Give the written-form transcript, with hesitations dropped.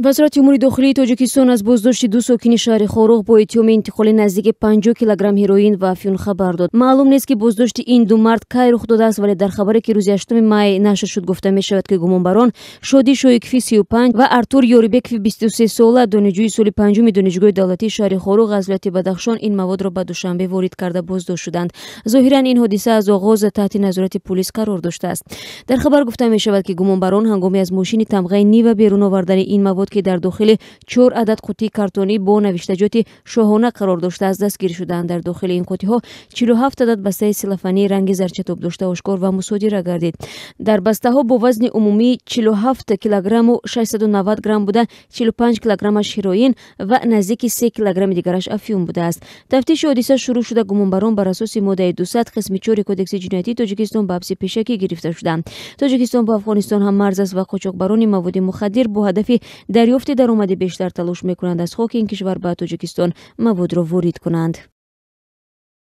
Вазорати умури дохилии Тоҷикистон аз боздошти ду сокини шаҳри Хоруғ бо иттиҳоми интиқоли наздики 50 килограмм ҳероин ва афюн хабар дод. Маълум нест, ки боздошти ин ду мард кай рух додааст, вале дар хабаре, ки рӯзи 8 май нашр шуд, гуфта мешавад, ки гумонбарон Шодӣ Шоикфи 35 ва Артур Ёрибекови 23 сола, донишҷӯи соли панҷуми Донишгоҳи давлатии шаҳри Хоруғ аз вилояти Бадахшон, ин маводро ба Душанбе ворид карда боздошт шуданд. Зоҳиран, ин ҳодиса аз оғоз таҳти назорати пулис қарор доштааст. Дар хабар гуфта мешавад, ки гумонбарон ҳангоми аз мошини тамғаи Нива берун овардани ин мавод, ки дар дохили чор адад қуттии картонӣ бо навиштаҷоти шоҳона қарор доштааст, дастгир шуданд. Дар дохили ин қуттиҳо 47 адад бастаи селофании ранги зарчатоб дошта ошкор ва мусодира гардид. Дар бастаҳо бо вазни умумии 47 килограмму 690 грамм буда, 45 килограммаш ҳероин ва наздики 3 килограмми дигараш афюн будааст. Тафтиши ҳодиса шурӯъ шуда, гумонбарон бар асоси моддаи 200 қисми 4 Кодекси ҷиноятии Тоҷикистон ба ҳабси пешакӣ гирифта шуданд. Тоҷикистон бо Афғонистон ҳам марз аст ва қочоқбарони маводи мухаддир бо ҳадафи дарёфти даромади бештар талош мекунанд, аз хоки ин кишвар ба Тоҷикистон маводро ворид кунанд.